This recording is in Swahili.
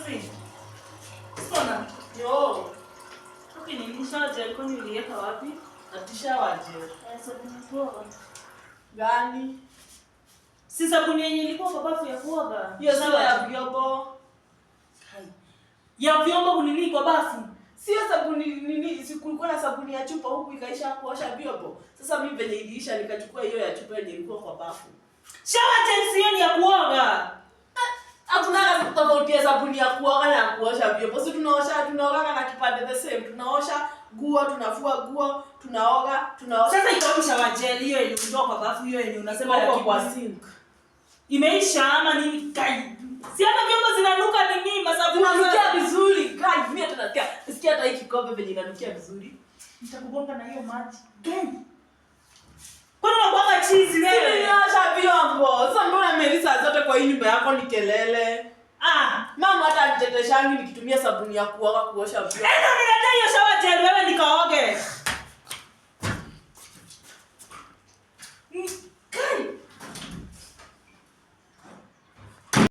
Sophie. Sona. Yo, Okay, nini shower gel kwani uliweka wapi? Ati shower gel. Eh, sabuni ya kuoga. Gani? Si sabuni yenye ilikuwa kwa bafu ya kuoga. Hiyo sio Shower ya gel. Vyombo. Kai. Ya vyombo kunini kwa bafu? Sio sabuni nini, si kulikuwa na sabuni ya chupa huku ikaisha kuosha vyombo. Sasa mimi venye iliisha nikachukua hiyo ya chupa yenye ilikuwa kwa bafu. Shower gel sio ni ya kuoga. Hakuna tofauti ya sabuni ya kuoga na ya kuosha vyombo. Si tunaosha, tunaoga na kipande the same. Tunaosha nguo, tunafua nguo, tunaoga, tunaosha. Sasa iko wapi shower gel hiyo yenye ulitoa kwa bafu, hiyo yenye unasema ya Huko kwa kibuyu? Sink. Imeisha ama nini? Kai. Si hata vyombo zinanuka nini masabuni. Zinanukia vizuri. Guys, mimi hata nasikia, sikia hata hii kikombe venye inanukia vizuri. Nitakugonga na hiyo maji. Kai. Kwani unakuanga chizi wewe? Niliosha vyombo. Sasa mbona Mary saa zote kwa hii nyumba yako ni kelele? Ah. Mama hata aniteteshangi nikitumia sabuni ya kuoga kuosha vyombo. Enda uniletee hiyo shower